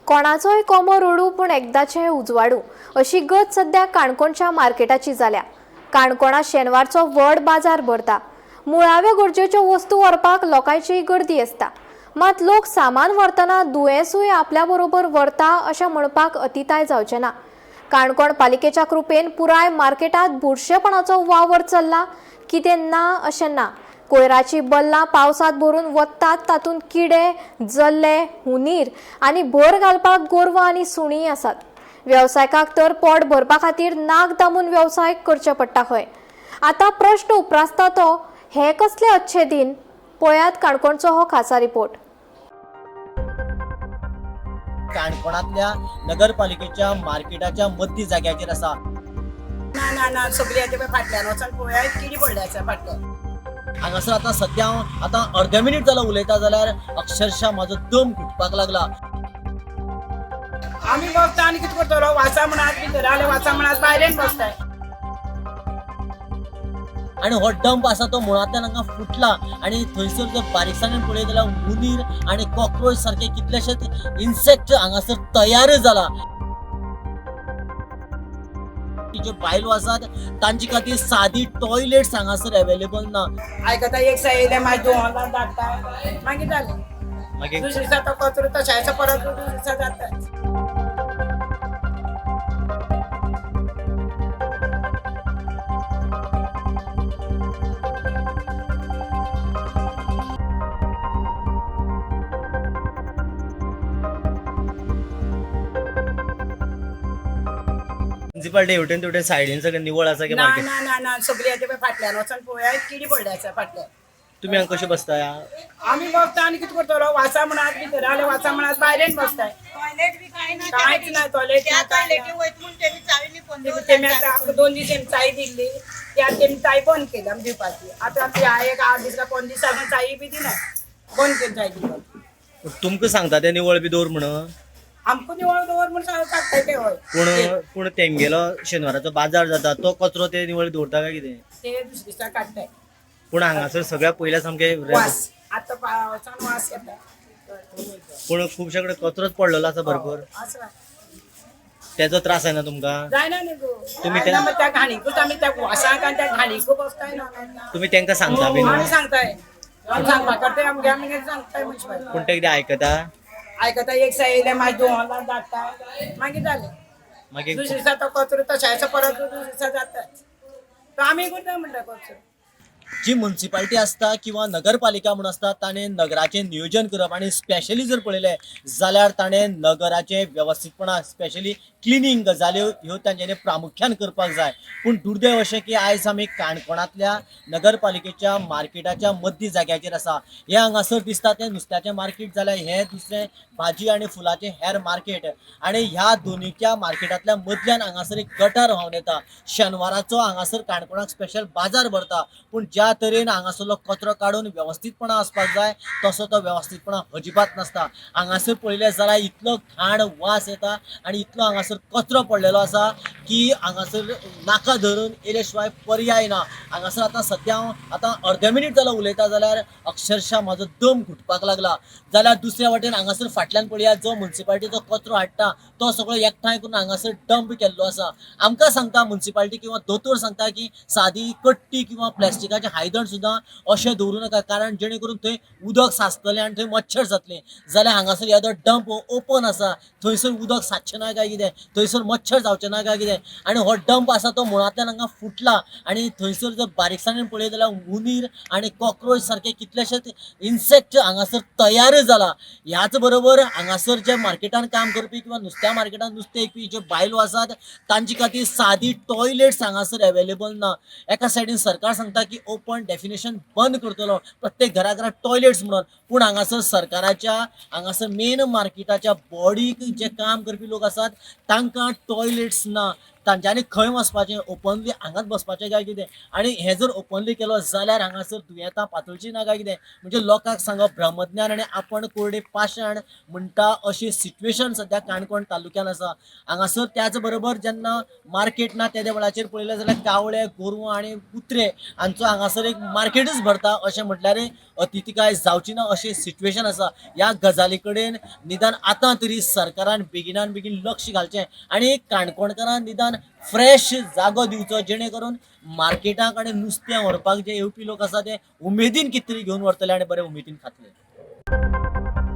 कोणाचोय कोमो रडूं पूण एकदाचें उजवाडूं अशी गत सध्या काणकोणच्या मार्केटाची जाल्या. काणकोणा शेनवारचो व्हड बाजार भरता. मुळाव्यो गरजेच्यो वस्तू व्हरपाक लोकांची गर्दी आसता. मात लोक सामान व्हरतना दुयेंसूय आपल्या बरोबर व्हरता अशें म्हणपाक अतिताय जावचें ना. काणकोण पालिकेच्या कृपेन पुराय मार्केटांत बुरशेपणाचो वावर चल्ला. कितें ना अशें ना. कोयराची बल्लां पावसांत भरून वतात, तातूंत किडे, जल्ले, हुनीर आनी भर घालपाक गोरवां आनी सुणीं आसात. वेवसायिकाक तर पोट भरपा खातीर नाक दामून वेवसाय करचे पडटा खंय. आतां प्रश्न उप्रासता तो हे कसले अच्छे दिन? पळयात काणकोणचो हो खासा रिपोर्ट. काणकोणांतल्या नगरपालिकेच्या मार्केटाच्या मदली जाग्याचेर आसा. ना ना ना, सगळी आतां पळय फाटल्यान वचोन पळोवया, किडी पडली आसा फाटल्यान. हांगासर आतां सद्या हांव आतां अर्दे मिनीट जालो उलयता जाल्यार अक्षरशः म्हाजो दम घुटपाक लागला. आमी बसता आनी कितें करतलो? वासा म्हणात भितर आले, वासा म्हणात भायल्यान बसताय. आनी हो डंप आसा तो मुळांतल्यान हांगा फुटला आनी थंयसर जर बारीकसाणेन पळयत जाल्यार उंदीर आनी कॉक्रोच सारके कितलेशेच इन्सेक्ट हांगासर तयार जाला. ज्यो बायलो आसात तांचे खातीर सादी टॉयलेट्स हांगासर अवेलेबल ना. आयकता, एक दिसा येयले, मागीर दोन धाडटा, मागीर जालें. मागीर दुसरे दिसा तो कचरो तशें आसा, परत दुसरे दिसा जाता. म्युन्सिपाल्टी हेवटेन तेवटेन सायडीन सगळें निवळ आसा की ना मार्केट? ना ना ना, सगळी आतां पळय फाटल्यान वचोन पळोवया, किडी पडली आसा फाटल्यान. तुमी हांगा कशें बसता? आमी बसता आनी कितें करतलो? वासा म्हणात भितर आले, वासा म्हणात भायल्यान बसताय. टॉयलेट बी काय ना. कांयच ना, टॉयलेट त्या ना, काय ना. टॉयलेटी वयता म्हूण तेमी चावी बंद तेमी आतां आमकां 2 दीस तेमी चाय दिल्ली, ती आतां तेमी चाय बंद केली आमी दिवपाची. आतां आमची ह्या एक 8 दीस काय 15 दीस सावन चाय बी दिना, बंद केली चाय दिवपाची. तुमकां सांगता ते निवळ बी दवर म्हणून? आमकां निवळ दवर म्हूण सांगता ते, हय. पूण पूण तेंगेलो शेनवाराचो बाजार जाता तो कचरो ते निवळ दवरता काय कितें? ते दुसरे दिसा काडटाय. पूण हांगासर सगळ्या पयल्या सामके वास आतां पावसान वास येता. पूण खुबशे कडेन कचरोच पडलेलो आसा भरपूर. आसा. तेजो त्रास जायना तुमकां? जायना न्ही गो. तुमी जायना, मागीर त्या घाणीकूच आमी त्या वासाक आनी त्या घाणीकू बसताय ना. तुमी तेंकां सांगता बी आमी न्हू? सांगताय, आमी सांगपा करताय, आमगे आमी सांगताय मनशाक. पूण ते कितें आयकता? आयकता, एक दिसा येयले, मागीर दोन धाडटा, मागीर जालें. मागीर दुसरे दिसा तो कचरो तशें आसा, परत दुसरे दिसा जाता तो आमी करता म्हणटा कचरो. जी म्युन्सिपाल्टी आसता किंवा नगरपालिका म्हूण आसता ताणें नगराचें नियोजन करप आनी स्पेशली जर पळयलें जाल्यार ताणें नगराचें वेवस्थीतपणान स्पेशली क्लिनींग गजाल्यो ह्यो तांच्यांनी प्रामुख्यान करपाक जाय. पूण दुर्दैव अशें की आयज आमी काणकोणांतल्या नगरपालिकेच्या मार्केटाच्या मदली जाग्याचेर आसा. हें हांगासर दिसता तें नुस्त्याचें मार्केट जाल्यार हें दुसरें भाजी आनी फुलाचें हेर मार्केट आनी ह्या दोनीच्या मार्केटांतल्या मदल्यान हांगासर एक गटार व्हांवन येता. शेनवाराचो हांगासर काणकोणाक स्पेशल बाजार भरता, पूण ज्या तरेन हांगासरलो कचरो काडून वेवस्थीतपणान आसपाक जाय तसो तो वेवस्थीतपणान अजिबात नासता. हांगासर पळयलें जाल्यार इतलो घाण वास येता आनी इतलो हांगासर कचरो पडलेलो आसा की हांगासर नाका धरून येयले शिवाय पर्याय ना. हांगासर आतां सद्या हांव आतां अर्दे मिनीट जालो उलयता जाल्यार अक्षरशः म्हाजो दम घुटपाक लागला. जाल्यार दुसऱ्या वटेन हांगासर फाटल्यान पळयात, जो म्युन्सिपाल्टीचो कचरो हाडटा तो सगळो एकठांय करून हांगासर डंप केल्लो आसा. आमकां सांगता म्युन्सिपाल्टी किंवा दोतोर सांगता की सादी कट्टी किंवा प्लास्टिकाचें आयदन सुद्दां अशें दवरूं नाका, कारण जेणे करून थंय उदक साचतलें आनी थंय मच्छर जातले. जाल्यार हांगासर येदो डंप ओपन आसा, थंयसर उदक साचचें ना काय कितें, थंयसर मच्छर जावचे ना काय कितें. आनी हो डंप आसा तो मुळांतल्यान हांगा फुटला आनी थंयसर जर बारीकसाणेन पळयत जाल्यार उंदीर आनी कॉक्रोच सारके कितलेशेच इन्सेक्ट हांगासर तयार जाला. ह्याच बरोबर हांगासर जे मार्केटान काम करपी किंवा नुस्त्या मार्केटान नुस्तें विकपी ज्यो बायलो आसात तांचे खातीर सादी टॉयलेट्स हांगासर अवेलेबल ना. एका सायडीन सरकार सांगता की ओपन डेफिनेशन बंद करतलो प्रत्येक घरा घरा टॉयलेट्स म्हणून, पूण हांगासर सरकाराच्या हांगासर मेन मार्केटाच्या बॉडीक जे काम करपी लोक आसात तांकां टॉयलेट्स ना. तांच्यांनी खंय वचपाचें? ओपनली हांगाच बसपाचें काय कितें? आनी हें जर ओपनली केलो जाल्यार हांगासर दुयेंतां पातळचीं ना काय कितें? म्हणजे लोकांक सांगप ब्रह्मज्ञान आनी आपण कोरडे पाशाण म्हणटा अशी सिट्युएशन सद्या काणकोण तालुक्यान आसा. हांगासर त्याच बरोबर जेन्ना मार्केट ना तेद्या वेळाचेर पळयलें जाल्यार कावळे, गोरवां आनी कुत्रे हांचो हांगासर एक मार्केटच भरता अशें म्हटल्यार अतितिकाय जावची ना अशें सिट्युएशन आसा. ह्या गजाली कडेन निदान आतां तरी सरकारान बेगिनान बेगीन लक्ष घालचें आनी काणकोणकारान निदान फ्रेश जागो दिवचो, जेणे करून मार्केटाक आनी नुस्तें व्हरपाक जे येवपी लोक आसा ते उमेदीन कितें तरी घेवन व्हरतले आनी बरे उमेदीन खातले.